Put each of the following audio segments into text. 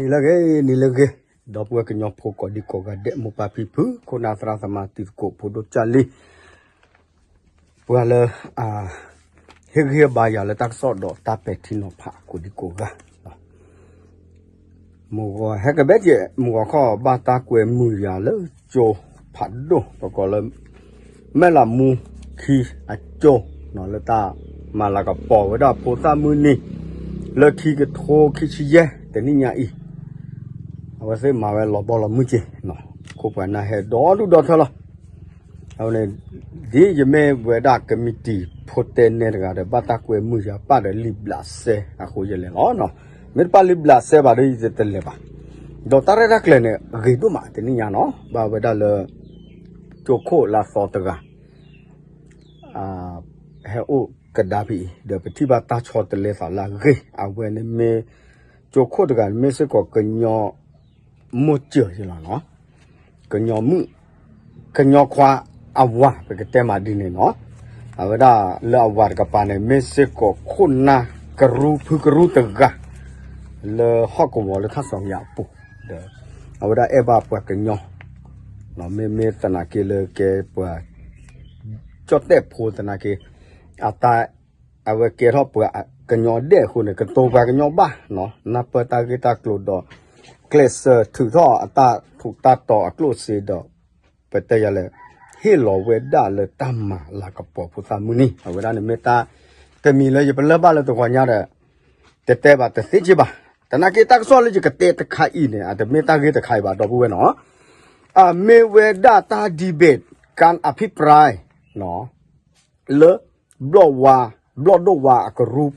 နံၤလၢအဂ့ၤ, နံၤလၢအဂ့ၤ, ဒီပုၢ်ဝဲၢ်ကညီဖိကိးဒံကိးဂၤဒဲး မိၢ်ပၢ်ဖံဖု ခိၣ်နၢ်သရၣ်သမါ တံၤသကိးဖိဒိၣ်ကၢ်လံၤ ပှၤလၢ ဟ့ၣ်ဂံၢ်ဟ့ၣ်ဘါယၤလၢတၢ်ကစီၣ်ဒီးတၢ်ပဲာ်ထံနီၤဖးကိးဒံကိးဂၤ မုၢ်ဂီၤဟဲကဘဲကဲး မုၢ်ဂီၤခီၣ်ဘၣ်တၢ်ကွဲမုာ်ယၤလၢ ကၠိဖးဒိၣ် ပကိးလၢ မဲၢ်လးမူခံအကၠိ လၢတၢ်မၤလၤကပီၤဝဲဒၣ်ဖိသၣ်မုၢ်နံၤ လၢခံကထိခံဆံယဲၢ် တနံၣ်ညါအံၤ အဝဲသ့ၣ်မၤဝဲလီၤဘီလီၤမုၢ်က့ၤ ခိၣ်ပှၤနၢ်ဟဲဒီဒူၣ်ဒီထၢလီၤ. အဝဲန့ၣ် ဒ်ယမ့ၢ်ဝဲဒၣ်ကမံးတံာ်ဖိတဲနဲတဂၤဒီး ဘၣ်တၢ်ကွဲမုာ်ယၤပၢ်ဒီးလံာ်ဘျးစဲအဃိယလဲၤလီၤ. မ့ၢ်တပၢ်လံာ်ဘျးစဲဘၣ်ဒီး ယတလဲၤဘၣ်. ဒီးတၢ်ရဲၣ်တၢ်ကျဲၤန့ၣ် ဂ့ၤဒိၣ်မးတနံၣ်ညါနီၤ ဘၣ်ဝဲဒၣ်လၢ ကၠိခိၣ်လၢအသီတဂၤ ဟဲအိၣ်ကဒါဖဲအံၤ ဒီးပထံၣ်ဘၣ်တၢ်ဆီတလဲသးလၢအဂ့ၤ အဝဲန့ၣ်မ့ၢ် ကၠိခိၣ်တဂၤန့ၣ် မ့ၢ်စ့ၢ်ကီးကညီ မိၢ်စၢၤယလီၤနီၤ ကညီမုၣ် ကညီခွါအဝၤ ပကတဲမးဒ်န့ၣ်နီၤ အဝဲဒၣ်လၢအဝၤတကပၤန့ၣ် မ့ၢ်စ့ၢ်ကီးခိၣ်နၢ်ကရူၢ်ဖုကရူၢ်တဂၤ လၢဟီၣ်ကဝီၤလၢထါစီၤယၤအပူၤ ဒီး အဝဲဒၣ်အဲၣ်ဘၣ်ပှၤကညီ မ့မ့ၢ်သနာ်က့လၢကဲပှၤ ကၠီၣ်တဲၣ်ဖိသနာ်က့ အတၢ် အဝဲကဲထီၣ်ပှၤကညီဒဲးအဃိန့ၣ် ကတိၤပှၤကညီဘၣ်နီၤ နၢ်ပၢၢ်တၢ်ဂ့ၢ်တၢ်ကျိၤဒီး ကျဲးစၢးထုးထီၣ်အတၢ်ထူးတၢ်တီၤအကျိၣ်စ့ဒီး ပတဲယၤလဲၣ် ဟ့ၣ်လီၤဝဲဒၣ်လၢတၢ်မၤလၤကပီၤဖိသၣ်မုၢ်နံၤ အဝဲဒၣ်န့ၣ်မ့ၢ်တၢ် တမံၤလၢယပလၢၢ်ဘၣ်လၢတဂီၤညါဒီး တတဲဘၣ်တသ့က့ဘၣ်. သနာ်က့တၢ်ကစီၣ်လၢယကတဲတခါအံၤန့ၣ် အတမ့ၢ်တၢ်ဂ့ၢ်တခါအံၤဘၣ် ဒီပုၢ်ဝဲၢ်နီၤ အမ့ၢ်ဝဲဒၣ်တၢ် debate การอภิปราย လၢ ဘျီၣ်ဝါ ဘျီၣ်ဒိၣ်ဝါအကရူၢ်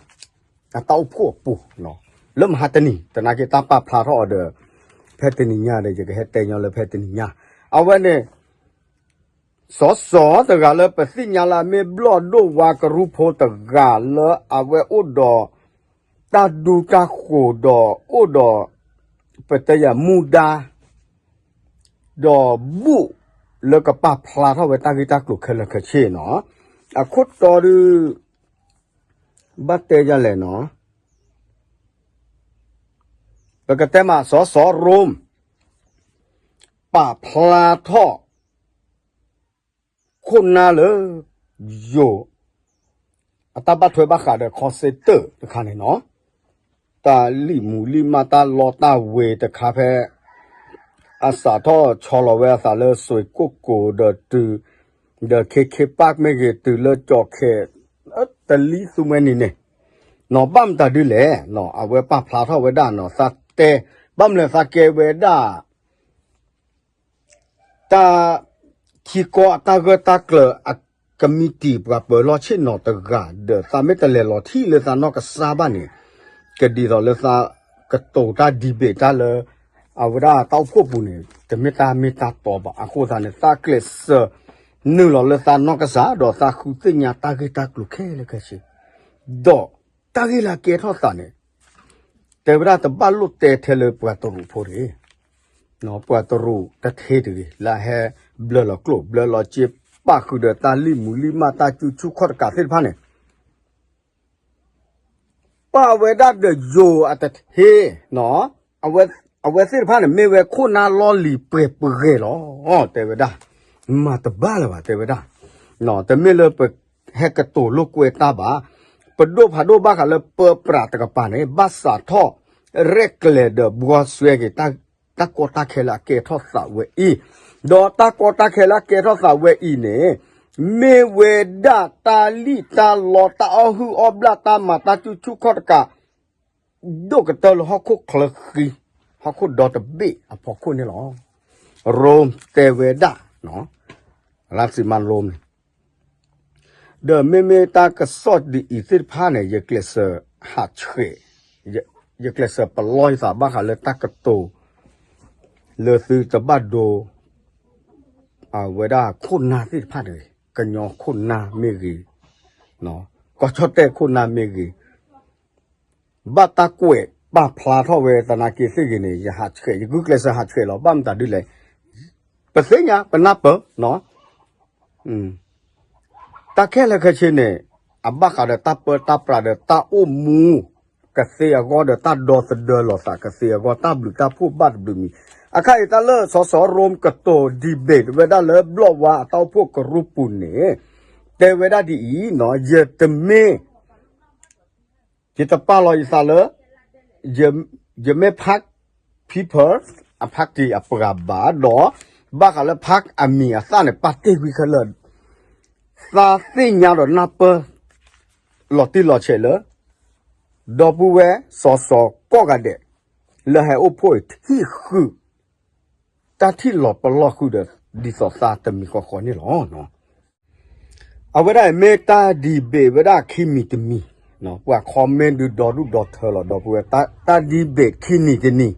အတၢ်အိၣ်ဖှိၣ်အပူၤ လၢမဟါတနံၤ သနာ်က့တၢ်ပာ်ဖျါထီၣ်အီၤဒီး ဖဲတနံၤညါဒီး ယကဟဲတဲညီလၢဖဲတနံၤညါ အဝဲန့ၣ် စီၤစီၤတဂၤလၢပသ့ၣ်ညါလၢအမ့ၢ်ဘျီၣ်ဒိၣ်ဝါကရူၢ်ဖိတဂၤလၢအဝဲအိၣ်ဒီး တၢ်ဒူတၢ်ဃိၤဒီးအိၣ်ဒီး ပတဲယၤမူဒါ ဒီးဘူးလၢကပာ်ဖျါထီၣ်ဝဲတၢ်ဂ့ၢ်တၢ်ကျိၤခဲလၢာ်ခဲဆ့နီၤ အခိၣ်တီဒုး ဘၣ်တဲဒ်လဲၣ်နီၤ ပကတဲမး စီၤစီၤရိၣ် ပာ်ဖျါထီၣ် ခိၣ်နၢ်လၢ ယိၤ အတၢ်ဘၣ်ထွဲဘၣ်ဃးဒီး call center တခါန့ၣ်နီၤ တၢ်လံၣ်မူလံၣ်မၢ်တၢ်လီတၢ်ဝ့ၤတခါဖဲ အစးထီၣ်ဆီလီၤဝဲအသးလၢစွ့ၤကိၣ်ကိၤဒီးတုၤ ဒီး ခ့ခ့ပၢ်မ့ၢ်ဂ့ၤ တုၤလၢကၠီခဲ တလံသူမှဲနံၤန့ၣ် နီၤ ဘၣ်မတၤဒ်လဲၣ် အဝဲပာ်ဖျါထီၣ်ဝဲဒၣ်နီၤ သးတဲ ဘၣ်မနုၤသးကဲဝဲဒၣ် တၢ် ထံကီၢ်အတၢ်ဂၢၢ်တၢ်ကျၢၤအကမံးတံာ်ပှၤပၢၤလီၢ်ဆ့ၣ်နီၤတဂၤဒီး သးမ့ၢ်တလဲၤလီၤထံၣ်လၢသးနီၢ်ကစၢ်ဘၣ်န့ၣ် ကဒ်သိးလၢသးကတိၤတၢ် debate တၢ်လၢ အဝဲဒၣ်တၢ်အိၣ်ဖှိၣ်ပူၤန့ၣ် တမ့ၢ်တၢ်မ့ၢ်တၢ်တီဘၣ်. အဃိသတးန့ၣ် သးကျဲးစၢးနုာ်လီၤလၢသးနီၢ်ကစၢ် ဒီးသးဃုသ့ၣ်ညါတၢ်ဂ့ၢ်တၢ်ကျိၤခဲလၢာ်ခဲဆ့ ဒီးတၢ်ဂ့ၢ်လၢအကဲထီၣ်သးန့ၣ် တဲဝဲဒၣ်တဘၣ်လိၣ်တဲထဲလၢပှၤတရူးဖိတဂ့ၤ, ပှၤတရူးတထ့တဂ့ၤ လၢအဟဲဘျၢလီၤကျိၣ်ဘျၢလီၤစ့ ပာ်ဃုာ်ဒီးတၢ်လံၣ်မူလံၣ်မၢ်တၢ်စုဆူၣ်ခီၣ်တကးသ့ၣ်တဖၣ်န့ၣ် ပာ်ဝဲဒၣ်ဒီးယိၤအတထ့, အဝဲသ့ၣ်တဖၣ်န့ၣ် မ့ၢ်ဝဲခိၣ်နၢ်လီၢ်လံၤပှဲၤပဂဲၤလီၤ, တဲဝဲဒၣ်, မၤတဘၣ်လၢၤဘၣ် တဲဝဲဒၣ်, တမ့ၢ်လၢပဟဲကတိၤလိာ်ကွဲတၢ်ဘၣ်, ပဒိၣ်ဖးဒိၣ်ဘၣ်ဃးလၢပၢပြးတကပၤန့ၣ် ဘၣ်စးထီၣ်ရဲၣ်ကျဲၤဒီးဘှီဆွဲက့ၤ တၢ်ကီတၢ်ခဲလၢအကဲထီၣ်သးဝဲအံၤ, ဒီးတၢ်ကီတၢ်ခဲလၢအကဲထီၣ်သးဝဲအံၤန့ၣ် မ့ၢ်ဝဲဒၣ်တၢ်လံၣ်တၢ်လီတၢ်အီၣ်ဟုၣ်အီၣ်ဘျၣ်တၢ်မၤတၢ်စုဆူၣ်ခီၣ်တကး ဒိၣ်ကတၢၢ်လၢဟီၣ်ခိၣ်ချၢဃံ, ဟီၣ်ခိၣ်ဒီတဘ့ၣ်အဖီခိၣ်န့ၣ်လီၤ. ရိမ့ၤတဲဝဲဒၣ်, လါစံးမါရိမ့ၤ ဒီးမ့မ့ၢ်တၢ်ကစီၣ်ဒ်အံၤသ့ၣ်တဖၣ်န့ၣ် ယကျဲးစၢးဟးဆှဲး, ယကျဲးစၢးပလီၢ်ယသးဘၣ်ဃးလၢတၢ်ကတိၤ လၢသုတဘၣ်ဒိ အဝဲဒၣ်ခိၣ်နၢ်သ့ၣ်တဖၣ်တဂ့ၤ, ကညီခိၣ်နၢ်မ့ၢ်ဂ့ၤ, ကီၢ်ဆီၣ်တဲၣ်ခိၣ်နၢ်မ့ၢ်ဂ့ၤ ဘၣ်တၢ်ကွဲးပာ်ဖျါထီၣ်ဝဲသနာ်က့သ့ၣ်ဂ့ၤန့ၣ် ယဟးဆှဲး ယဂုာ်ကျဲးစၢးဟးဆှဲးလီၤ. ဘၣ်မတၤဒ်လဲၣ်, ပသ့ၣ်ညါပနၢ်ပၢၢ် တၢ်ခဲလၢာ်ခဲဆ့န့ၣ် အဘၣ်ဃးဒီးတၢ်ပၢတၢ်ပြးဒီးတၢ်အိၣ်မူ, ကသ့အဂီၢ်ဒီးတၢ်ဒီသဒၢလိာ်သး, ကသ့အဂီၢ်တၢ်ဘျုးတၢ်ဖှိၣ်ဘၣ်တဘျုးမံၤ. အခါအံၤတၢ်လၢစီၤစီၤရိၣ်ကတိၤ debate ဝဲဒၣ်လၢဘျီၣ်ဝါအတၢ်အိၣ်ဖှိၣ်ကရူၢ်ပူၤန့ၣ် တဲဝဲဒၣ်ဒ်အံၤ, ယတမ့ၢ် ယတပာ်လီၤယသးလၢ ယမ့ၢ်ဖး people အဖးတံၢ်အပှၤဘၣ်ဒီး ဘၣ်ဃးလၢဖးအမံၤအသၣ်န့ၣ် ပာ်တ့ၢ်ကွံာ်ခဲလၢာ်, သးသ့ၣ်ညါဒီးနၢ်ပၢၢ် လီၤတံၢ်လီၤဆဲးလၢ ဒီပုၢ်ဝဲၢ်စီၤစီၤကိးဂၤဒဲး လၢဟဲအိၣ်ဖှိၣ်အံၤထံၣ်ဃုာ် တၢ်ထံၣ်လီၤပလီၢ်ဃုာ်ဒီး ဒ်သိးသးတမံၤဃီဃီန့ၣ်လီၤ. အဝဲဒၣ်မ့ၢ်တၢ် debate ဝဲဒၣ်ခံမံၤတမံၤ, ပှၤ comment ဒုးဒီဒူၣ်ဒီထၢလီၤ ဒီပုၢ်ဝဲၢ်, တၢ် debate ခံနံၤတနံၤ,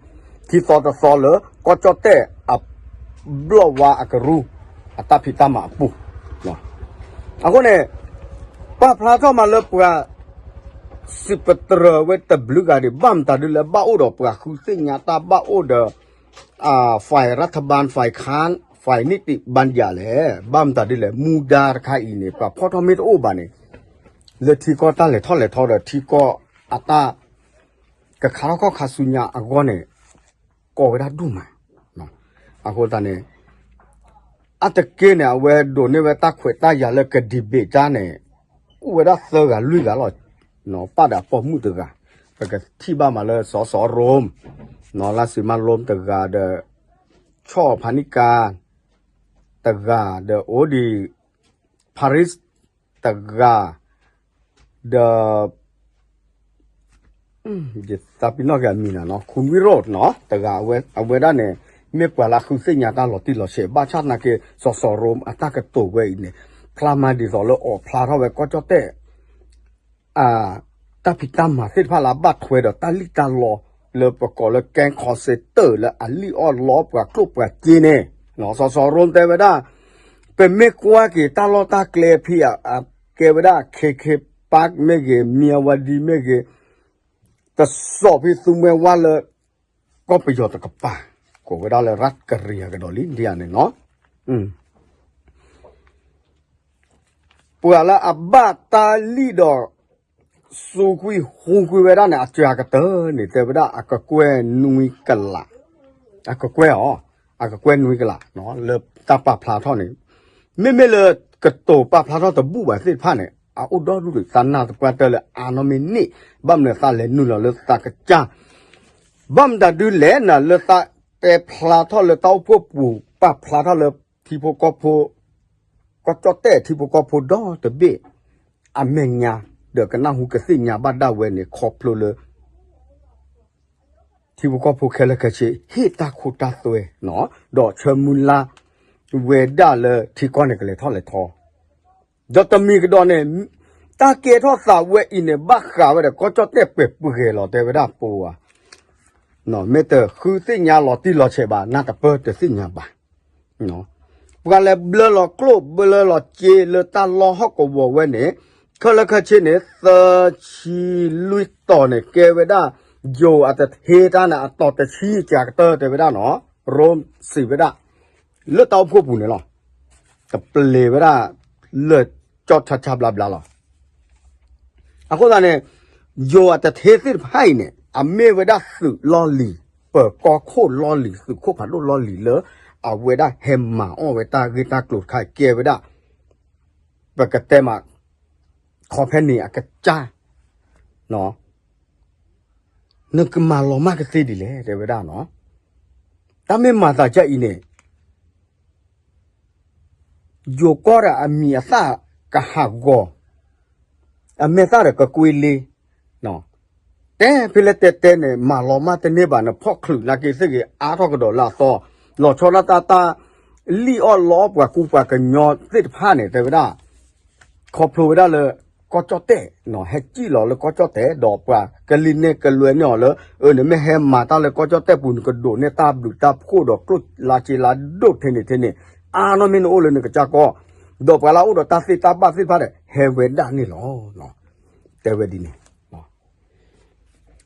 ခံသီတသီလၢ ကီၢ်ကၠီၣ်တဲၣ်အဘျီၣ်ဝါအကရူၢ် အတၢ်ဖံးတၢ်မၤအပူၤ, အဃိန့ၣ် ပာ်ဖျါထီၣ်မးလၢပှၤ စံးပတြၢၤဝဲတဘျုးဂၤဒံး ဘၣ်မတၤဒ်လဲၣ် ဘၣ်အိၣ်ဒီးပှၤဃုသ့ၣ်ညါတၢ်ဘၣ်အိၣ်ဒီး ฝ่ายรัฐบาล ฝ่ายค้าน ฝ่ายนิติบัญญัติ လဲၣ်, ဘၣ်မတၤဒ်လဲၣ် မူဒါတခါအံၤန့ၣ် ပှၤဖီၣ်ထီၣ်မ့ၢ်တအိၣ်ဘၣ်န့ၣ် လၢထံကီၢ်တၢ်လဲၤထီၣ်လဲၤထီဒီးထံကီၢ်အတၢ် ကခးထီၣ်ခီၣ်ခါဆူညါအဂီၢ်န့ၣ် ကိးဝဲဒၣ်ဒူၣ်မး. အဃိသတးန့ၣ် အတက့ၢ်န့ၣ် အဝဲဒိးန့ၢ်ဝဲတၢ်ခွဲးတၢ်ယာ်လၢက debate တၢ်န့ၣ် အိၣ်ဝဲဒၣ်သၢဂၤလွံၢ်ဂၤလီၤ, ပာ်ဒီးပိာ်မုၣ်တဂၤ, ပကထံၣ်ဘၣ်မးလၢစီၤစီၤရိၣ်, လါစံးမါလိတဂၤဒီး ဆီၣ်ဖးနံၣ်ကါ တဂၤဒီးအိၣ်ဒံး Paris တဂၤ ဒီး ယသးပ့ၤနီၣ်က့ၤအမံၤနၤနီၤ ခွန်ဝိရိတ်ၣ်နီၤ တဂၤ အဝဲဒၣ်န့ၣ် မ့ၢ်ပှၤလၢဃုသ့ၣ်ညါတၢ်လီၤတံၢ်လီၤဆဲး ဘၣ်ဆၣ်သနာ်က့ စီၤစီၤရိၣ်အတၢ်ကတိၤဝဲအံၤန့ၣ် ဖျါမးဒ်သိးလၢအိးဖျါထီၣ်ဝဲကီၢ်ကၠီၣ်တဲၣ် တၢ်ဖံးတၢ်မၤသ့ၣ်တဖၣ်လၢအဘၣ်ထွဲဒီးတၢ်လံၣ်တၢ်လီလၢပကိးလၢ gang ခီစ့တၢၣ် လၢအလံၣ်အီၣ်လီပှၤကျိၣ်ပှၤစ့န့ၣ် စီၤစီၤရိၣ်တဲဝဲဒၣ် ပမ့ၢ်ကွၢ်က့ၤတၢ်လီၢ်တၢ်ကျဲဖဲအကဲဝဲဒၣ် ခ့ခ့ပၢ်မ့ၢ်ဂ့ၤ မံယဝၤဒံမ့ၢ်ဂ့ၤ တစိာ်ဖဲသူမှဲဝါလၢ ကီၢ်ပယီၤတကပၤ ကိးဝဲဒၣ်လၢ ရၢတ်ကရံၤ အကဒီးလံ ဒ်န့ၣ်နီၤ ပှၤလၢအဘၣ်တၢ်လံၣ်ဒီး စူးကွံာ်ဟူးကွံာ်ဝဲဒၣ်န့ၣ် အစှၤကတၢၢ်န့ၣ် တဲဝဲဒၣ်အကကွဲၢ်နွံကလး, အကကွဲၢ်အီၤ, အကကွဲၢ်နွံကလး လၢတၢ်ပာ်ဖျါထီၣ်န့ၣ် မ့မ့ၢ်လၢကတိၤပာ်ဖျါထီၣ်တဘူၣ်ဘၣ်သ့ၣ်တဖၣ်န့ၣ် အအိၣ်ဒီဒူၣ်သးနၢ်သပှၢ်တၢၢ်လၢအါနီၢ်မ့ၢ်န့ၢ် ဘၣ်မနုၤသးလဲၤနုာ်လီၤလၢသးကစၢ် ဘၣ်မတၤဒုလဲၣ်နၤ လၢသးတဲဖျါထီၣ်လၢတၢ်အိၣ်ဖှိၣ်ပူၤ ပာ်ဖျါထီၣ်လၢထံဖိကီၢ်ဖိ ကီၢ်ကၠီၣ်တဲၣ်ထံဖိကီၢ်ဖိဒီတဘ့ၣ် အမဲာ်ညါ ဒီးကနၢ်ဟူကသ့ၣ်ညါဘၣ်ဒၣ်ဝဲန့ၣ် ခီဖျိလၢ ထံဖိကီၢ်ဖိခဲလၢာ်ခဲဆ့ ဟ့ၣ်တၢ်ခိတၢ်သွဲ ဒီးဆၢမုၢ်လၢ်ဝဲဒၣ်လၢထံကီၢ်န့ၣ်ကလဲၤထီၣ်လဲၤထီ ဒီးတမံၤကဒီးန့ၣ် တၢ်ကဲထီၣ်သးဝဲအံၤန့ၣ် ဘၣ်ဃးဝဲဒီးကီၢ်ကၠီၣ်တဲၣ်ပှဲၤပှဲၤလီၤ တဲဝဲဒၣ်ပဝၤ မ့ၢ်တဃုသ့ၣ်ညါလီၤတံၢ်လီၤဆဲးဘၣ် နၢ်တပၢၢ်တသ့ၣ်ညါဘၣ် ပှၤလဲၤဘျၢလီၤကျိၣ်ဘျၢလီၤစ့လၢတၢ်လီၢ်ဟီၣ်ကဝီၤဝဲန့ၣ် ခဲလၢာ်ခဲဆ့န့ၣ် သၢဆံလွံၢ်တီၤန့ၣ် ကဲဝဲဒၣ် ယိၤအတထ့တၢ်န့ၣ် အတီၤတဆံစှၤကတၢၢ်တဲဝဲဒၣ်နီၤ ရိစံးဝဲဒၣ် လၢတၢ်အိၣ်ဖှိၣ်ပူၤန့ၣ်လီၤ. တပျဲၤဝဲဒၣ် လၢာ်ကၠီၣ်ဆါဆါဘျါဘျါလီၤ. အဃိသတးန့ၣ် ယိၤအတထ့သ့ၣ်တဖၣ်အံၤန့ၣ် အမ့ၢ်ဝဲဒၣ်သုးလီၢ်လံၤ ပၢၤကီၢ်ခိၣ်လီၢ်လံၤ သုးခိၣ်ဖးဒိၣ်လီၢ်လံၤလၢ အဝဲဒၣ်ဟဲမၤအီၣ်ဝဲတၢ်ဂ့ၢ်တၢ်ကျိၤတခါ ကဲဝဲဒၣ် ပကတဲမး ခီဖဲန့ၣ်အကစၢ် နကမၤလီၤမၢ်ကသ့ဒ်လဲၣ် တဲဝဲဒၣ်နီၤ. တၢ်မ့ၢ်မၤသးဒ်အံၤန့ၣ် ယိၤကီၢ်ဒီးအမံၤအသၣ်ကဟးဂီၤ, အမဲာ်သၣ်ဒီးကကွ့လ့, တဲဖဲလဲၣ်တဲတဲန့ၣ် မၤလီၤမၢ်တန့ၢ်ဘၣ်န့ၣ် ဖီၣ်ချုးနာ်က့ၤသ့ၣ်ဂ့ၤ အါထီၣ်ကဒီးလၢအသီ, လီၤဆီဒၣ်တၢ်တၢ် လံၣ်အီၣ်လီအီၣ်ပှၤကူပှၤကညီသ့ၣ်တဖၣ်န့ၣ် တဲဝဲဒၣ် ခီဖျိဝဲဒၣ်လၢ ကီၢ်ကၠီၣ်တဲၣ် ဟဲစံၣ်လီၤလၢကီၢ်ကၠီၣ်တဲၣ် ဒီးပှၤကလံၤန့ၢ်ကလွဲန့ၢ်အီၤလၢ အၢ နမ့ၢ်ဟဲမၤတၢ်လၢကီၢ်ကၠီၣ်တဲၣ်ပူၤ နကဒိးန့ၢ်တၢ်ဘျုးတၢ်ဖှိၣ်ဒီးကျိၣ်လါစ့လါဒိၣ်ထဲန့ၣ်ထဲန့ၣ် အါနီၢ်မ့ၢ်နအိၣ်လၢနကစၢ်ကီၢ်, ဒီးပှၤလၢအအိၣ်ဒီးတၢ်သ့တၢ်ဘၣ်သ့ၣ်တဖၣ်ဒီး ဟဲဝဲဒၣ်န့ၣ်လီၤ. တဲဝဲဒ်န့ၣ်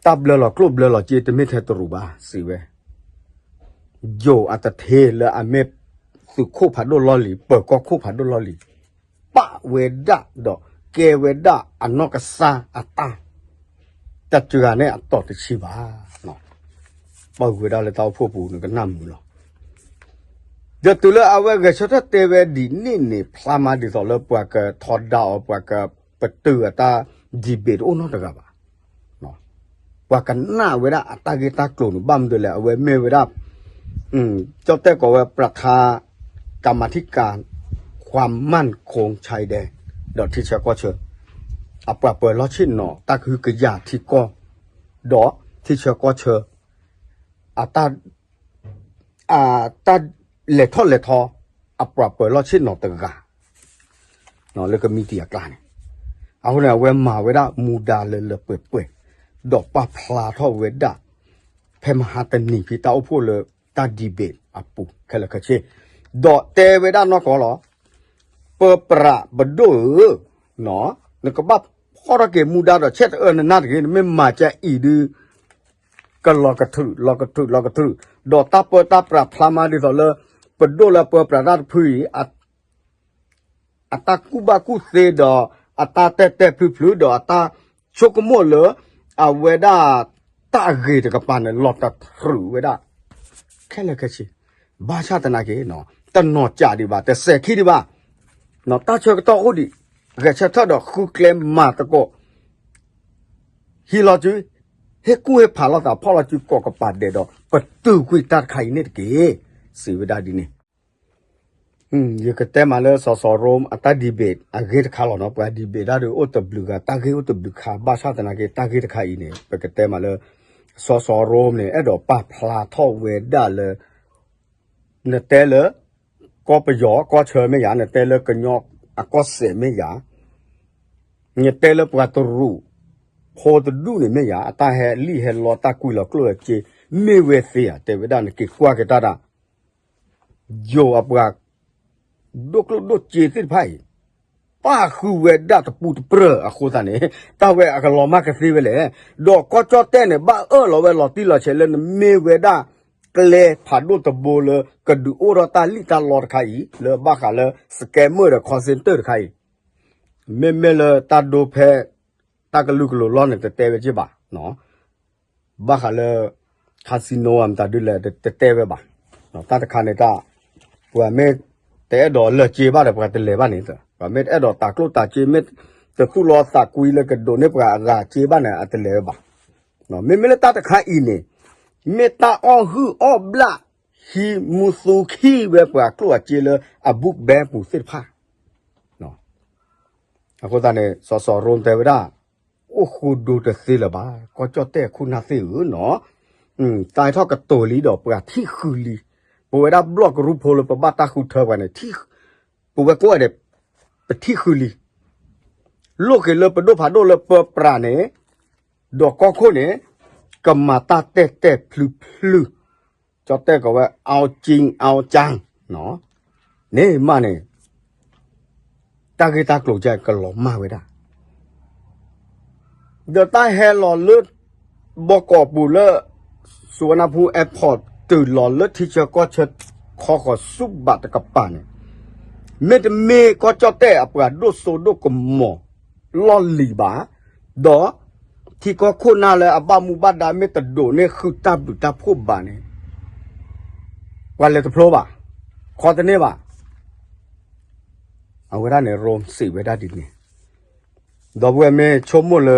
တၢ်ဘျၢလီၤကျိၣ်ဘျၢလီၤစ့တမ့ၢ်ထဲတရူးဘၣ် စံးဝဲ, ယိၤအတထ့လၢအမ့ၢ်သုးခိၣ်ဖးဒိၣ်လီၢ်လံၤ ပၢၤကီၢ်ခိၣ်ဖးဒိၣ်လီၢ်လံၤ ပာ်ဝဲဒၣ်ဒီးကဲဝဲဒၣ်အနီၢ်ကစၢ်အတၢ် တၢ်စှၤန့ၣ်အတီၢ်တဆံဘၣ်. ပာ်ဃုာ်ဝဲဒၣ်လၢတၢ်အိၣ်ဖှိၣ်ပူၤနကနၣ်မုာ်လီၤ. ဒီးတုၤလၢအဝဲဂဲၤဆၢထၢၣ်တဲဝဲဒ်န့ၣ်န့ၣ် ဖျါမးဒ်သိးလၢပှၤကထီဒါအီၤ ပှၤကပတုာ်အတၢ် debate တအိၣ်နီတဂၤဘၣ်. ပှၤကနၣ်ဝဲဒၣ်အတၢ်ဂ့ၢ်တၢ်ကျိၤန့ၣ် ဘၣ်မနုၤလဲၣ် အဝဲမ့ၢ်ဝဲဒၣ် ကၠီၣ်တဲၣ်ကိးဝဲ ประธานกรรมาธิการความมั่นคงชายแดน ဒီးထံဆၢကီၢ်ဆၢ အပှၤပၢၤလီၢ်ဆ့ၣ်နီၤတၢ်ကဟုကယာ်ထံကီၢ် ဒီးထံဆၢကီၢ်ဆၢ အတၢ် အတၢ်လဲၤထီၣ်လဲၤထီ အပှၤပၢၤလီၢ်ဆ့ၣ်နီၤတဂၤ လၢကမံးတံာ်အကျါန့ၣ်, အဃိန့ၣ် အဝဲမၤဝဲဒၣ်မူဒါလၢလၢပှဲၤပှဲၤ, ဒီးပာ်ဖျါထီၣ်ဝဲဒၣ် ဖဲမဟါတနံၤဖဲတၢ်အိၣ်ဖှိၣ်လၢတၢ် debate အပူၤ ခဲလၢာ်ခဲဆ့, ဒီးတဲဝဲဒၣ်နီၢ်ကီၢ်လီၤ. ပပှၤပဒိၣ်ဧၢ, နကဘၣ်ဖီၣ်ထီၣ်က့ၤမူဒါဒီးဆဲးတအၢနနၢ်တဂ့ၤ, နမ့ၢ်မၤကဲအံၤဒုး ကလီၤကထုး လီၤကထုး လီၤကထုး, ဒီးတၢ်ပၢတၢ်ပြးဖျါမးဒ်သိးလၢ ပဒိၣ်လၢပၢပြးတၢ်တဖုအံၤ အတၢ်ကူၣ်ဘၣ်ကူၣ်သ့ဒီး အတၢ်တဲာ်တဲာ်ဖျုးဖျုးဒီးအတၢ်ဆိကမိၣ်လၢ အဝဲဒၣ်တၢ်အဂ့ၤတကပၤန့ၣ် လီၤတတြူးဝဲဒၣ် ခဲလၢာ်ခဲဆ့, ဘၣ်ဆၣ်သနာ်က့ တနီၢ်ကၠးဒံးဘၣ် တစဲၤခံဒံးဘၣ်, တၢ်ဆၢကတီၢ်အိၣ်ဒံး ဂဲၤဆၢထၢၣ်ဒီးဃုကျဲမၤသကိး ဟံးလီၤစု, ဟ့ၣ်ကူၣ်ဟ့ၣ်ဖးလိာ်သး ဖီၣ်လီၤစုကိးကပၤဒဲးဒီး ပတုာ်ကွံာ်တၢ်တခါအံၤန့ၣ်တက့ၢ်, စံးဝဲဒၣ်ဒ်န့ၣ်. ယကတဲမးလၢ စီၤစီၤရိၣ် အတၢ် debate အဂ့ၢ်တခါလီၤနီၤ, ပှၤ debate ဒၣ်ဒီးအိၣ်တဘျုးဂၤ တၢ်ဂ့ၢ်အိၣ်တဘျုးခါ, ဘၣ်ဆၣ်သနာ်က့ တၢ်ဂ့ၢ်တခါအံၤန့ၣ် ပကတဲမးလၢ စီၤစီၤရိၣ်န့ၣ် အဲၣ်ဒိးပာ်ဖျါထီၣ်ဝဲဒၣ်လၢ နတဲလၢ ကီၢ်ပယီၤကီၢ်ဆၢမ့ၢ်ယၤ, နတဲလၢကညီအကီၢ်စဲၣ်မ့ၢ်ယၤ, နတဲလၢပှၤတရူးဖိတဒူၣ်န့ၣ်မ့ၢ်ယၤ, အတၢ်ဟဲလံၣ်ဟဲလီတၢ်ကွံာ်လီၤကျိၣ်လီၤစ့ မ့ၢ်ဝဲသ့ဧါ, တဲဝဲဒၣ် နက့ၤကွၢ်က့ၤတၢ်ဒၣ် ယိၤအပှၤ ဒိၣ်ကျိၣ်ဒိၣ်စ့သ့ၣ်တဖၣ်အံၤ ပၣ်ဃုာ်ဝဲဒၣ်တပူၤတပြၢၢ်အဃိသတးန့ၣ် တၢ်ဝဲအကလီၤမၢ်ကသ့ဝဲလဲၣ်. ဒီးကီၢ်ကၠီၣ်တဲၣ်န့ၣ် ဘၣ်အၢၣ်လီၤဝဲလီၤတံၢ်လီၤဆဲးလၢနမ့ၢ်ဝဲဒၣ် ကျဲဖးဒိၣ်တဘိလၢ ကဒုးအိၣ်ထီၣ်တၢ်လံၣ်တၢ်လီတခါအံၤ လၢဘၣ်ဃးလၢ scammer ဒီး call center တခါအံၤ မ့မ့ၢ်လၢတၢ်ဒိဖဲ တၢ်ကလုာ်ကလိာ်လီၢ်န့ၣ် တတဲဝဲက့ၢ်ဘၣ်. ဘၣ်ဃးလၢ casino မတၤဒုလဲၣ် တတဲဝဲဘၣ်. တၢ်တခါန့ၣ်တၢ် ပှၤမ့ၢ်တအဲၣ်ဒိးလၢာ်စ့ဘၣ်ဒီး ပှၤတလဲၤဘၣ်န့ၣ်, ပှၤမ့ၢ်တအဲၣ်ဒိးတၤကျိၣ်တၤစ့ မ့ၢ်တသူၣ်လီသးကွံလၢကဒိးန့ၢ်ပှၤအဂၤစ့ဘၣ်န့ၣ် အတလဲၤဝဲဘၣ်. မ့မ့ၢ်လၢတၢ်တခါအံၤန့ၣ် မ့ၢ်တၢ်အီၣ်ဟုၣ်အီၣ်ဘျၣ် ဟံးမူသူခံဝဲပှၤကျိၣ်အစ့လၢအဘူးဘဲပူၤသ့ၣ်တဖၣ် အဃိသတးန့ၣ် စီၤစီၤရိတဲဝဲဒၣ် အိၣ်ဃိဒိတသ့လၢၤဘၣ်, ကီၢ်ကၠီၣ်တဲၣ်ခိၣ်နၢ်သ့ၣ်ဧၢနီၤ, သးထီၣ်ကတိၤလံဒီးပှၤထံၣ်ဃုာ်လံ, ပဝဲဒၣ်ဘျီၣ်ကရူၢ်ဖိလၢပဘၣ်တၢ်ဃုထၢပှၤန့ၣ် ပဝဲကိးဂၤဒဲး ပထံၣ်ဃုာ်လံ, လိၣ်က့ၤလၢပဒိၣ်ဖးဒိၣ်လၢပၢပြးန့ၣ် ဒီးကီၢ်ခိၣ်န့ၣ် ကမၤတၢ်တဲာ်တဲာ်ဖျုးဖျုး, ကၠီၣ်တဲၣ်ကိးဝဲ အီကၠံအီကၠၢ် န့ၣ်မးန့ၣ် တၢ်ဂ့ၢ်တၢ်ကျိၤကလီၤမၢ်ဝဲဒၣ် ဒီးတၢ်ဟဲလီၤလၢ ဘီကီးပူၤလၢ စူဝနၢ်ဖူ airport တုၤလီၤလၢထံဆၢကီၢ်ဆၢ ခီဃီၤဆူဘၣ်တကပၤန့ၣ် မ့တမ့ၢ်ကီၢ်ကၠီၣ်တဲၣ်အပှၤဒိၣ်စိဒိၣ်ကမီၤလီၢ်လံၤဘၣ်, ဒီးထံကီၢ်ခိၣ်နၢ်လၢအဘၣ်မူဘၣ်ဒါမ့ၢ်တဒိးန့ၢ်ဃုာ်တၢ်ဘျုးတၢ်ဖှိၣ်ဘၣ်န့ၣ် ပှၤလဲၤတဖျိဘၣ်, ခီတန့ၢ်ဘၣ်. အဝဲဒၣ်န့ၣ် ရိစံးဝဲဒၣ်ဒ်န့ၣ်, ဒီပုၢ်ဝဲၢ်မ့ၢ်ဆိကမိၣ်လၢ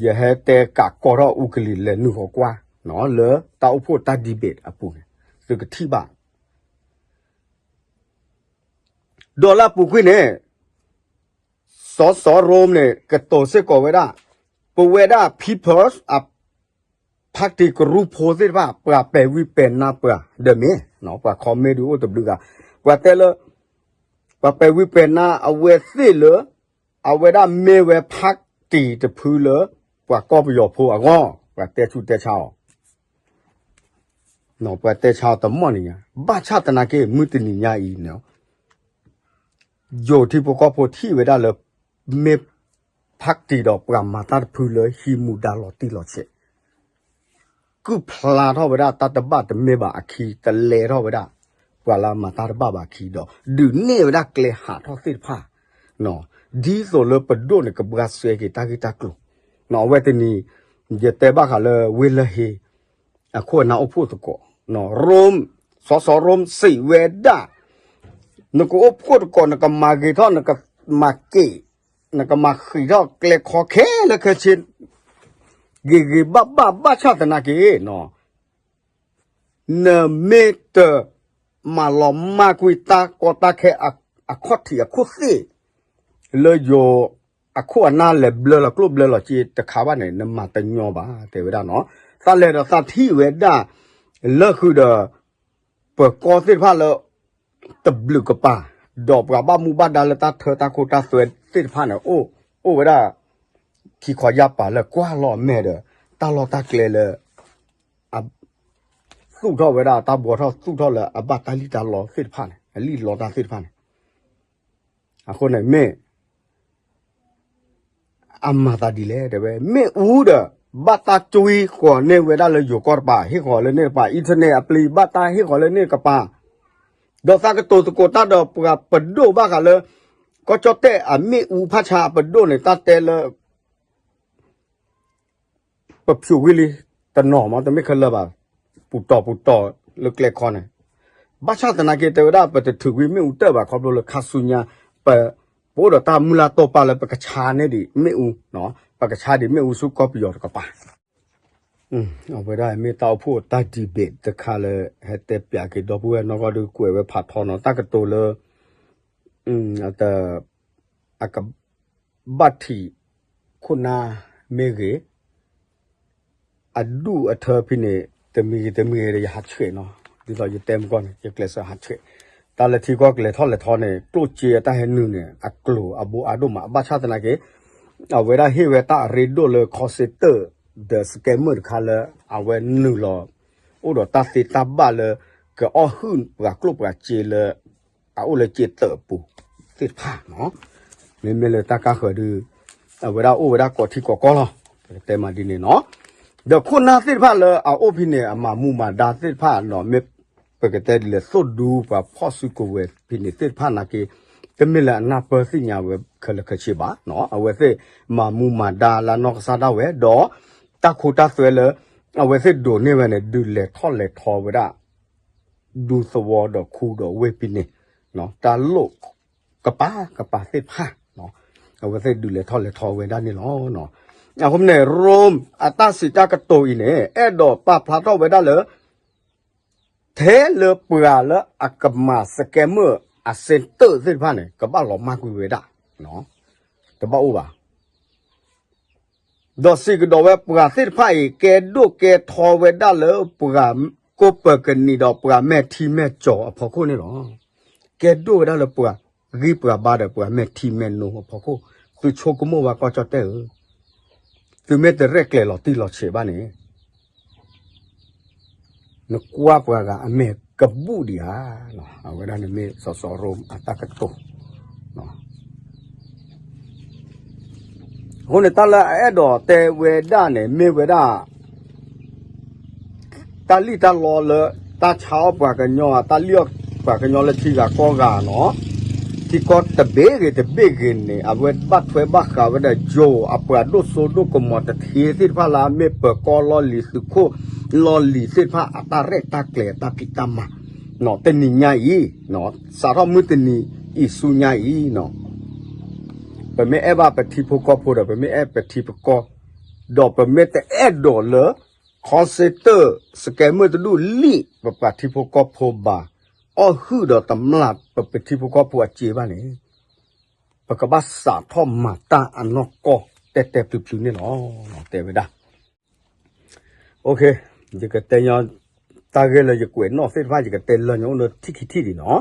ယဟဲတဲကးကီထီၣ်အူကလံၤလဲၤနုာ်ဃီၤကွၢ် လၢတၢ်အိၣ်ဖှိၣ်တၢ် debate အပူၤန့ၣ် သုကထံၣ်ဘၣ် ဒီးလၢအပူၤကွံာ်န့ၣ် စီၤစီၤရိန့ၣ် ကတိၤစ့ၢ်ကီးဝဲဒၣ် ပဝဲဒၣ် People's အ party ကရူၢ်ဖိသ့ၣ်တဖၣ် ပှၤပဲာ်ဝံၤပဲာ်နါပှၤဒီးမ့ၢ် ပှၤ comment ဒုးအိၣ်တဘျုးဂၤ ပှၤတဲလၢ ပှၤပဲာ်ဝံၤပဲာ်နါအဝဲသ့ၣ်လၢ အဝဲဒၣ်မ့ၢ်ဝဲ party တဖုလၢ ပှၤကီၢ်ပယီၤဖိအဂီၢ် ပှၤတဲဆူးတဲဆါအီၤ ပှၤတဲဆါအီၤတမီၢ်နံၤညါ ဘၣ်ဆၣ်သနာ်က့ မုၢ်တနံၤညါအံၤန့ၣ် ယိၤထံဖိကီၢ်ဖိထံၣ်ဝဲဒၣ်လၢ မ့ၢ် party ဒီးပှၤမၤတၢ်တဖုလၢဟံးမူဒါလီၤတံၢ်လီၤဆဲး ကုၢ်ဖျါထီၣ်ဝဲဒၣ်တၢ်တဘၣ်တမ့ၢ်ဘၣ်အခံ တလဲထီၣ်ဝဲဒၣ် ပှၤလၢမၤတၢ်တဘၣ်ဘၣ်အခံဒီး ဒုးနဲၣ်ဝဲဒၣ်ကျဲဟးထီၣ်သ့ၣ်တဖၣ် ဒ်သိးလၢပဒိၣ်န့ၣ် ကဘှါစဲက့ၤတၢ်ဂ့ၢ်တၢ်ကျိၤ အဝဲတနံၤ ယတဲဘၣ်ဃးလၢဝ့ၢ်လၢၢ်ဟ့ အခိၣ်အနၢ်အိၣ်ဖှိၣ်သကိး, ရိမ်, စီၤစီၤရိမ်စံးဝဲဒၣ်, နကအိၣ်ဖှိၣ်သကိး နကမၤဂ့ၤထီၣ် နကမၤက့ၤ, နကမၤဃံးထီၣ်ကျဲခီခဲလၢာ်ခဲဆ့ ဂ့ၤဂ့ၤဘၣ်ဘၣ် ဘၣ်ဆၣ်သနာ်က့ နမ့ၢ်တမၤလီၤမၢ်ကွံာ်တၢ်ကီတၢ်ခဲအခီၣ်ထံးအခိၣ်သ့ၣ် လၢယိၤအခိၣ်အနၢ်လဲၤဘျၢလီၤကျိၣ်ဘျၢလီၤစ့တခါဘၣ်န့ၣ် နမၤတညီဘၣ် တဲဝဲဒၣ်နီၤ. သးလဲၤဒီးသးထံၣ်ဝဲဒၣ် လၢဃုာ်ဒီး ပၢၤကီၢ်သ့ၣ်တဖၣ်လၢ တဘျုးကပၤ, ဒီးပှၤဘၣ်မူဘၣ်ဒါလၢတၢ်ထၢတၢ်ခိတၢ်သွဲသ့ၣ်တဖၣ်န့ၣ် အိၣ်ဝဲဒၣ် ခံခီယၢ်ပၤလၢကွၢ်လီၤအမဲာ်ဒီး တၢ်လီၢ်တၢ်ကျဲလၢ အ သူၣ်ထီၣ်ဝဲဒၣ် တၢ်ဘှီထီၣ်သူၣ်ထီၣ်လၢအဘၣ်တၢ်လံၣ်တၢ်လီသ့ၣ်တဖၣ်န့ၣ် အလံၣ်လီတၢ်သ့ၣ်တဖၣ်န့ၣ် အဃိန့ၣ်မ့ၢ် အမၤသးဒ်လဲၣ် တဲဝဲ မ့ၣ်အူဒီး ဘၣ်တၢ်ကွံဃီၤန့ၢ်ဝဲဒၣ်လၢယိၤကီၢ်တပၤ ဟ့ၣ်ဃီၤလၢန့ၣ်တပၤ internet အပျံၤ ဘၣ်တၢ်ဟ့ၣ်ဃီၤလၢန့ၣ်တကပၤ, ဒီးသးကတိၤသကိးတၢ်ဒီးပှၤပဒိၣ်ဘၣ်ဃးလၢ ကီၢ်ကၠီၣ်တဲၣ်အမ့ၣ်အူဖးဆါအပဒိၣ်န့ၣ် တၢ်တဲလၢ ပဖျိးဝံၤလံ တနီၤမ့ၢ်တမ့ၢ်ခဲလၢာ်ဘၣ်, ပူၤတီၤပူၤတီၤလၢကျဲခီန့ၣ်, ဘၣ်ဆၣ်သနာ်က့ တဲဝဲဒၣ် ပတထုးကွံာ်မ့ၣ်အူတၢၢ်ဘၣ် ခီဖျိလၢခါဆူညါ ပ ပအိၣ်ဒီးတၢ်မုၢ်လၢ်တိာ်ပာ်လၢပကဆါန့ၢ်ဒံးမ့ၣ်အူ, ပကဆါဒံးမ့ၣ်အူဆူကီၢ်ပယီၤတကပၤ. အဝဲဒၣ်မ့ၢ်တၢ်အိၣ်ဖှိၣ်တၢ် debate တခါလၢ ဟဲတဲပၠးက့ၤဒီပုၢ်ဝဲၢ်နီၢ်ကီၢ်ဒုးကွဲးဝဲဖးထီနီၤ တၢ်ကတိၤလၢ အကဘၣ်ထံးခိၣ်နၢ်မ့ၢ်ဂ့ၤ, အဒူၣ်အထၢဖဲန့ၣ် တမံၤဂ့ၤတမံၤဂ့ၤဒီး ယဟးဆှဲးနီၤ, ဒ်သိးယတဲမုၢ်ကီၢ်န့ၣ် ယကျဲးစၢးဟးဆှဲး, တၢ်လၢထံကီၢ်ကလဲၤထီၣ်လဲၤထီန့ၣ် ကျိၣ်စ့အတၢ်ဟဲနုာ်န့ၣ် အကျိၤအဘိအါဒိၣ်မး ဘၣ်ဆၣ်သနာ်က့ အဝဲဒၣ်ဟ့ၣ်ဝဲတၢ်အရ့ဒိၣ်လၢ call center ဒီး scammer တခါလၢ အဝဲနုာ်လီၤ အိၣ်ဒီးတၢ်သ့တၢ်ဘၣ်လၢ ကအီၣ်ဟုၣ်ပှၤကျိၣ်ပှၤစ့လၢ အအိၣ်လၢစ့သၢးအပူၤသ့ၣ်တဖၣ်နီၤ, မ့မ့ၢ်လၢတၢ်ကါဃၢၤဒုး အဝဲဒၣ်အိၣ်ဝဲဒၣ်ကိးထံကိးကီၢ်လီၤ, ပကတဲမးဒ်န့ၣ်နီၤ, ဒီးခိၣ်နၢ်သ့ၣ်တဖၣ်လၢအအိၣ်ဖဲန့ၣ် အမၤမူမၤဒါသ့ၣ်တဖၣ်နီၤ, မ့ၢ်ပကတဲဒ်လဲၣ် သိၣ်ဒူပှၤဖီၣ်စုကဝဲၤဖဲန့ၣ်သ့ၣ်တဖၣ်နာ်က့ တမ့ၢ်လၢအနၢ်ပၢၢ်သ့ၣ်ညါဝဲခဲလၢာ်ခဲဆ့ဘၣ်နီၤ, အဝဲသ့ၣ်မၤမူမၤဒါလၢနီၢ်ကစၢ်ဒၣ်ဝဲ ဒီးတၢ်ခိတၢ်သွဲလၢ အဝဲသ့ၣ်ဒိးန့ၢ်ဝဲန့ၣ် ဒုးလဲၤထီၣ်လဲၤထီဝဲဒၣ် ဒူသဝီဒီးခူဒီးဝ့ၢ်ဖဲန့ၣ်, တၢ်လိၣ်ကပၤကပၤသ့ၣ်တဖၣ် အဝဲသ့ၣ်ဒုးလဲၤထီၣ်လဲၤထီဝဲဒၣ်န့ၣ်လီၤ. အဃိန့ၣ် ရိမ်အတၢ်စံးတၢ်ကတိၤအံၤန့ၣ် အဲၣ်ဒိးပာ်ဖျါထီၣ်ဝဲဒၣ်လၢ ထဲလၢပှၤလၢအကမၤ scammer အ center သ့ၣ်တဖၣ်န့ၣ် ကဘၣ်လီၤမၢ်ကွံာ်ဝဲဒၣ်, တဘၣ်အိၣ်ဘၣ် ဒီးစံးကဒီးဝဲပှၤသ့ၣ်တဖၣ်အံၤ ကဲဒိၣ်ကဲထီဝဲဒၣ်လၢပှၤကိးပၢၤကနံၤဒီးပှၤမဲာ်ထံမဲာ်ကၠီၤအဖီခိၣ်န့ၣ်လီၤ. ကဲဒိၣ်ဝဲဒၣ်လၢပှၤဂံၢ်ပှၤဘါဒီးပှၤမဲာ်ထံမဲာ်နိအဖီခိၣ်, သုဆိကမိၣ်ဘၣ်ကီၢ်ကၠီၣ်တဲၣ်ဧၢ, သုမ့ၢ်တရဲၣ်ကျဲၤလီၤတံၢ်လီၤဆဲးဘၣ်န့ၣ် နကွၢ်ပှၤဂၤအမဲာ်ကဘူၣ်ဒံးဧါ, အဝဲဒၣ်န့ၣ်မ့ၢ်စီၤစီၤရိမ်အတၢ်ကတိၤ အဃိန့ၣ်တၢ်လၢအအဲၣ်ဒိးတဲဝဲဒၣ်န့ၣ် မ့ၢ်ဝဲဒၣ် တၢ်လံၣ်တၢ်လီလၢ တၢ်ဆါအီၣ်ပှၤကညီ တၢ်လံၣ်အီၣ်ပှၤကညီလၢထံဂၤကီၢ်ဂၤနီၤ, ထံကီၢ်တဘ့ၣ်ဂ့ၤတဘ့ၣ်ဂ့ၤန့ၣ် အဝဲဘၣ်ထွဲဘၣ်ဃးဝဲဒၣ်ယိၤအပှၤဒိၣ်စိဒိၣ်ကမီၤတထ့သ့ၣ်တဖၣ်လၢအမ့ၢ်ပၢၤကီၢ်လီၢ်လံၤသုးခိၣ်လီၢ်လံၤသ့ၣ်တဖၣ် အတၢ်ရဲၣ်တၢ်ကျဲၤတၢ်ဖံးတၢ်မၤ တနံၤညါအံၤ စးထီၣ်မုၢ်တနံၤအံၤဆူညါအံၤ ပမ့ၢ်အဲၣ်ဘၣ်ပထံဖိကီၢ်ဖိဒီး ပမ့ၢ်အဲၣ်ပထံပကီၢ် ဒီးပမ့ၢ်တအဲၣ်ဒိးလၢ call center scammer တဒူၣ်လံၣ် ပပှၤထံဖိကီၢ်ဖိဘၣ် အီၣ်ဟုၣ်ဒီးတမျၢ်ပပထံဖိကီၢ်ဖိအစ့ဘၣ်န့ၣ် ပကဘၣ်စးထီၣ်မၤတၢ်အနီၢ်ကီၢ်တဲတဲပျုၤပျုၤန့ၣ်လီၤ. တဲဝဲဒၣ် ယကတဲညီ တၢ်ဂ့ၢ်လၢယကွဲးနီၣ်သ့ၣ်တဖၣ် ယကတဲလၢညါအိၣ်လၢထံၣ်ခံထံၣ်ဒံးနီၤ.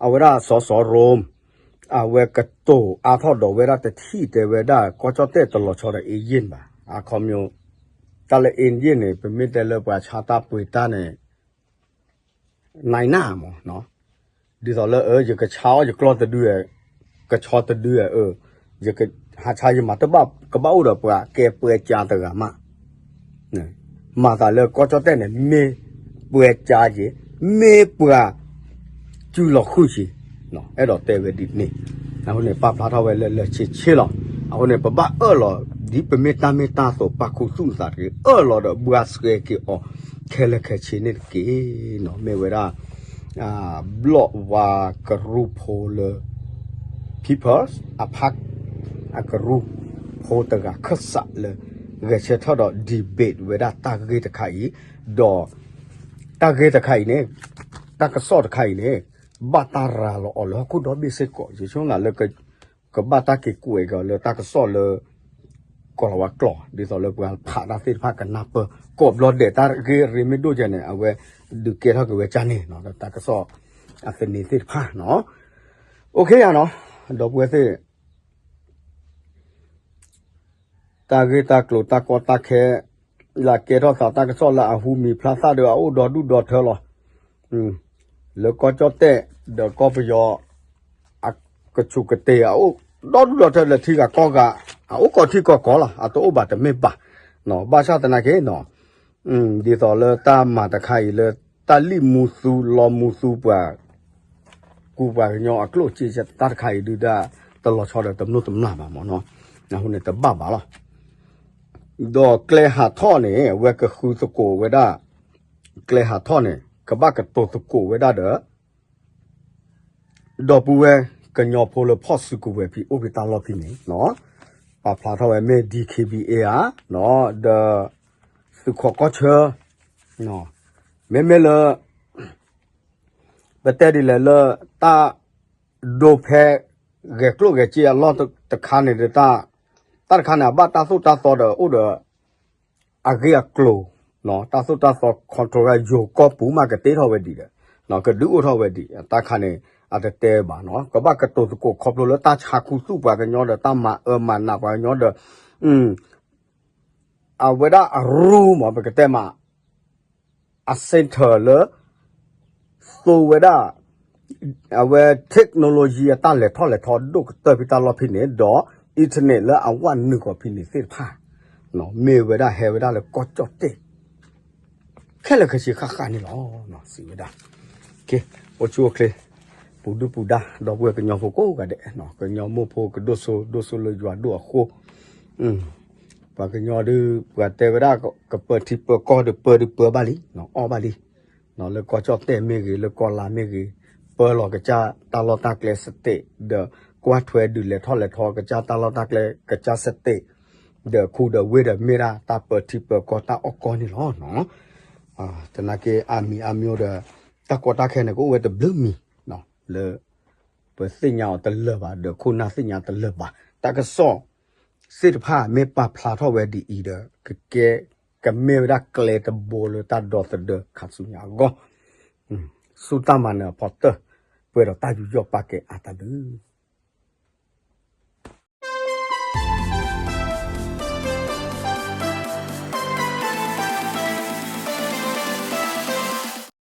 အဝဲဒၣ်စီၤစီၤရိမ် အဝဲကတိၤအါထီၣ်ဒီးဝဲဒၣ်တထံၣ်တဲဝဲဒၣ် ကီၢ်ကၠီၣ်တဲၣ်တလီၤဆီဒီး Egypt ဘၣ်. အခီပညီ တၢ်လၢ Egypt န့ၣ် ပမ့ၢ်တဲလၢပှၤဆါတၢ်ပှ့ၤတၢ်န့ၣ် နံၤနၢ်မး ဒ်သိးလၢ ယကဆါအီၣ်ယကျီၢ်တဒု ကဆီတဒု ယကဟးဆါယမၤတဘၣ် ကဘၣ်အိၣ်ဒီးပှၤကဲပှဲၤကၠါတဂၤမး မၤသးလၢကီၢ်ကၠီၣ်တဲၣ်န့ၣ် မ့ၢ်ပှဲၤကၠါက့ၤ မ့ၢ်ပှၤစုလီၤဃုာ်က့ၤ အဲၣ်ဒိးတဲဝဲဒ်န့ၣ်. အဃိန့ၣ် ပာ်ဖျါထီၣ်ဝဲလၢလၢဆ့ဆ့လီၤ. အဃိန့ၣ် ပဘၣ်အၢၣ်လီၤ ဒ်ပမ့ၢ်တၢ်မ့ၢ်တၢ်တီ ပာ်ခူသူၣ်နသးတဂ့ၤ အၢၣ်လီၤဒီးဘှါဆှဲက့ၤအီၤ ခဲလၢာ်ခဲဆ့န့ၣ်တက့ၢ်နီၤ. မ့ၢ်ဝဲဒၣ် ဘျီၣ်ဝါကရူၢ်ဖိလၢ People's အဖး အကရူၢ်ဖိတဂၤခၢၣ်စးလၢ ဂဲၤဆၢထၢၣ်ဒီး debate ဝဲဒၣ်တၢ်ဂ့ၢ်တခါအံၤ, ဒီး တၢ်ဂ့ၢ်တခါအံၤန့ၣ် တၢ်ကစီၣ်တခါအံၤန့ၣ် ဘၣ်တၢ်ရၤလီၤအီၤလၢဟီၣ်ခိၣ်ဒီဘ့ၣ်စ့ၢ်ကီး ယဆိကမိၣ်လၢ ကဘၣ်တၢ်က့ၤကွဲးကီးလၢတၢ်ကစီၣ်လၢ ကီၢ်လၤဝါကျိာ် ဒ်သိးလၢပှၤဖးတၢ်သ့ၣ်တဖၣ်ကနၢ်ပၢၢ် ကိးဘျီဒဲးတၢ်ဂ့ၢ်ရ့မ့ၢ်ဒိၣ်ကဲန့ၣ် အဝဲဒုးကဲထီၣ်က့ၤဝဲကၢ်န့ၣ် တၢ်ကစီၣ်အသန့ၤသ့ၣ်တဖၣ်နီၤ. OK ယၤနီၤ ဒီပုၢ်ဝဲၢ်သ့ၣ် တၢ်ဂ့ၢ်တၢ်ကျိၤတၢ်ကီတၢ်ခဲ လၢကဲထီၣ်သးတၢ်ကစီၣ်လၢအဟူမံၤဖျါသၣ်ဒီးအအိၣ်ဒီဒူၣ်ဒီထၢလီၤ. လၢကီၢ်ကၠီၣ်တဲၣ် ဒီးကီၢ်ပယီၤ အကဆူးကတ့ၢ်အအိၣ်ဒီဒူၣ်ဒီထၢလၢထံဂၤကီၢ်ဂၤ အအိၣ်ကိးထံကိးကီၢ်လီၤ အတအိၣ်ဘၣ်တမ့ၢ်ဘၣ်. ဘၣ်ဆၣ်သနာ်က့နီၤ ဒ်သိးလၢတၢ်မၤတခါအံၤလၢ တၢ်လံၣ်မူသူလီမူသူပှၤ ကူပှၤကညီအကျိၣ်စ့တၢ်တခါအံၤဒုၣ်ဒါ တလီၤဆီဒီးတမျိၢ်တမျာ်ဘၣ်မ့ၢ်နီၤ. အဃိန့ၣ်တဘၣ်ဘၣ်လီၤ. ဒီးကျဲဟးထီၣ်န့ၣ် အဝဲကဃုသကိးဝဲဒၣ် ကျဲဟးထီၣ်န့ၣ် ကဘၣ်ကတိၤသကိးဝဲဒၣ်ဒီး ဒီပုၢ်ဝဲၢ်ကညီဖိလၢဖီၣ်စုကဝဲၤဖဲအိၣ်ဖဲတၢ်လီၢ်ဖဲန့ၣ် ပာ်ဖျါထီၣ်ဝဲမ့ၢ် DKBA ဧါ, ဒီး သုးခိးကီၢ်ဆၢ မ့မ့ၢ်လၢ ပတဲဒ်လဲၣ်လၢ တၢ်ဒိဖဲ ဂဲၤကျိၣ်ဂဲၤစ့အလီၢ်တခါန့ၣ်ဒီး တၢ်တခါန့ၣ် အဘၣ်တၢ်သိၣ်တၢ်သီဒီးအိၣ်ဒီး အဂ့ၢ်အကျိၤ တၢ်သိၣ်တၢ်သီ control ယိၤကီၢ်ပူၤမးကတ့ထီၣ်ဝဲဒံးဒီး ကဒုးအိၣ်ထီၣ်ဝဲဒံး တၢ်ခါန့ၣ် အတတဲဘၣ်နီၤ ကဘၣ်ကတိၤသကိးခီဖျိလၢတၢ်ဆါခူသူၣ်ပှၤကညီဒီး တၢ်မၤအၢမၤနးပှၤကညီဒီး အဝဲဒၣ်အရူမး ပကတဲမး အ center လၢ သိဝဲဒၣ် အဝဲ technology အတၢ်လဲၤထီၣ်လဲၤထီဒိၣ်ကတၢၢ်ဖဲတၢ်လီၢ်ဖဲန့ၣ် ဒီး internet လၢအဝဲနုာ်ဃီၤဖဲန့ၣ်သ့ၣ်တဖၣ် မ့ၢ်ဝဲဒၣ်ဟဲဝဲဒၣ်လၢကီၢ်ကၠီၣ်တဲၣ် ခဲလၢာ်ခဲဆ့ဃၣ်ဃၣ်န့ၣ်လီၤ စံးဝဲဒၣ် အိၣ်ဆူၣ်အိၣ်ချ့ ပူၤဒုၣ်ပူၤဒါ ဒီပုၢ်ဝဲၢ်ကညီဖိကိးဂၤဒဲး ကညီမိၢ်ဖိကဒိၣ်စိ ဒိၣ်စိလၢယွၤဒိၣ်အဃိ ပှၤကညီဒုး ပှၤတဲဝဲဒၣ် ကပၢထံပၢကီၢ်ဒီး ပၢဒုးပၢဘၣ်လံ အီၣ်ဘၣ်လံ လၢကီၢ်ကၠီၣ်တဲၣ်မ့ၢ်ဂ့ၤ လၢကီၢ်လါမ့ၢ်ဂ့ၤ ပၢလီၤကစၢ်တၢ်လီၢ်တၢ်ကျဲ state ဒီး ကွၢ်ထွဲဒုးလဲၤထီၣ်လဲၤထီကစၢ်တၢ်လီၢ်တၢ်ကျဲ ကစၢ် state ဒီးခူဒီးဝ့ၢ်ဒီးမ့ၢ်ဒၣ်တၢ်ပၢထံပၢကီၢ်တၢ်အီၣ်ကီၢ်န့ၣ်လီၤ. သနာ်က့အါမံၤအါမျိၤဒီး တၢ်ကီတၢ်ခဲန့ၣ် ကအိၣ်ဝဲတဘျုးမံၤ လၢ ပသ့ၣ်ညါအီၤတလၢာ်ဘၣ် ဒီးခိၣ်နၢ်သ့ၣ်ညါတလၢာ်ဘၣ် တၢ်ကစီၣ်သ့ၣ်တဖၣ်မ့ၢ်ပာ်ဖျါထီၣ်ဝဲဒ်အံၤဒီး ကကဲ ကမ့ၢ်ဝဲဒၣ်ကျဲတဘိလၢတၢ်ဒီသဒၢခါဆူညါအဂီၢ် ဆူတၢ်မၤနၢၤအဖီတၢၢ် ပှဲၤဒီးတၢ်ယူးယီၣ်ပာ်ကဲအါတၢ်ဒုး